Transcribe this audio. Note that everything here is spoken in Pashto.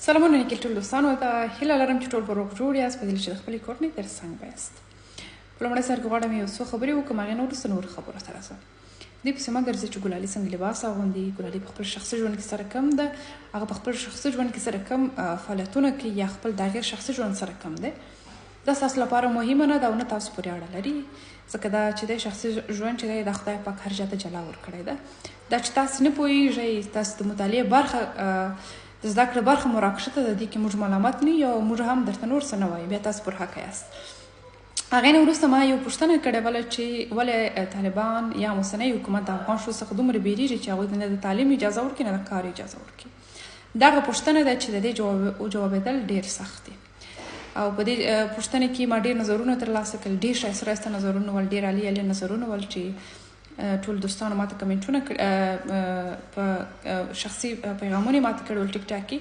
سلامونه نیکل ټول دوستانو ته. هیله لرم چې ټول په روغ جوړ یاست، په دې چې د خپلې کورنۍ تر څنګ به یاست. په لومړی سر کې غواړم یو څو خبرې وکړم، هغې نه وروسته نورو خبرو ته راځم. دې پسې مه ګرځئ چې ګلالي څنګه لباس اغوندي، ګلالي په خپل شخصي ژوند کې سره کم ده، هغه په خپل شخصي ژوند کې سره کم فعالیتونه کوي یا خپل د هغې شخصي ژوند سره کم دی. دا ستاسو لپاره مهمه نه ده او نه تاسو پورې اړه لري، ځکه دا چې دی شخصي ژوند چې دی دا خدای پاک هر چا ته جلا ورکړی ده. دا چې تاسو نه پوهیږئ، تاسو د مطالعې برخه، د زده کړې برخه مو راکښته ده، دې کې موږ ملامت نه یو او موږ هم درته نور څه نه وایو، بیا تاسو پر حقه یاست. هغې نه وروسته ما یو پوښتنه کړې وله چې ولې طالبان یا اوسنی حکومت د افغان ښځو څخه دومره بیریږي چې هغوی ته نه د تعلیم اجازه ورکړي نه د کار اجازه ورکړي. دغه پوښتنه ده چې د دې جوابېدل ډېر سخت دي. او په دې پوښتنه کې ما ډېر نظرونه ترلاسه کړل، ډېر ښایسته ښایسته نظرونه ول، ډېر عالي عالي نظرونه ول چې ټول دوستانو ماته کمنټونه په شخصي پیغامونه ماته کړي ول ټیک ټاک کې.